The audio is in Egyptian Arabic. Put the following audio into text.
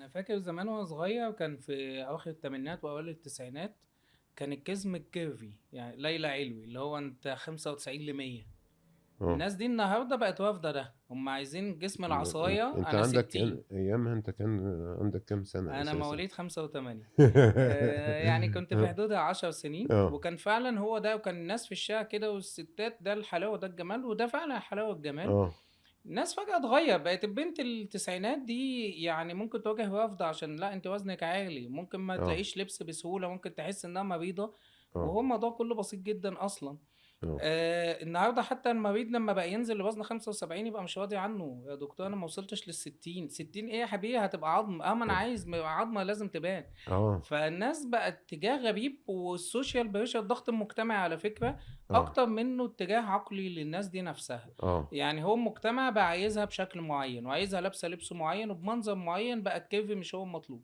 انا فاكر زمان وانا صغير، كان في اواخر الثمانينات واوائل التسعينات، كان الجسم ال curvy، يعني ليلى علوي، اللي هو انت 95 ل 100. الناس دي النهارده بقت رافضه ده، هم عايزين جسم العصايه. انت انا عندك 60. كان ايامها، انت كان عندك كام سنة انا اساسا؟ مواليد 85، يعني كنت في حدود 10 سنين. وكان فعلا هو ده، وكان الناس في الشارع كده والستات، ده الحلاوه، ده الجمال، وده فعلا حلاوة الجمال. الناس فجأة اتغير، بقت البنت التسعينات دي يعني ممكن تواجه رفض عشان لا انت وزنك عالي، ممكن ما تلاقيش لبس بسهولة، ممكن تحس انها مريضة، وهو الموضوع كله بسيط جدا اصلا. النهارده حتى المريض لما بقى ينزل لوزن 75 يبقى مش راضي عنه، يا دكتور انا ما وصلتش لل60. 60 ايه يا حبيبي؟ هتبقى عظم. ما انا عايز عظمه لازم تبان. فالناس بقى اتجاه غريب، وال social pressure، الضغط المجتمعي على فكرة اكتر منه اتجاه عقلي للناس دي نفسها. يعني هو المجتمع بقى عايزها بشكل معين، وعايزها لابسه لبس معين وبمنظر معين، بقى ال curvy مش هو المطلوب.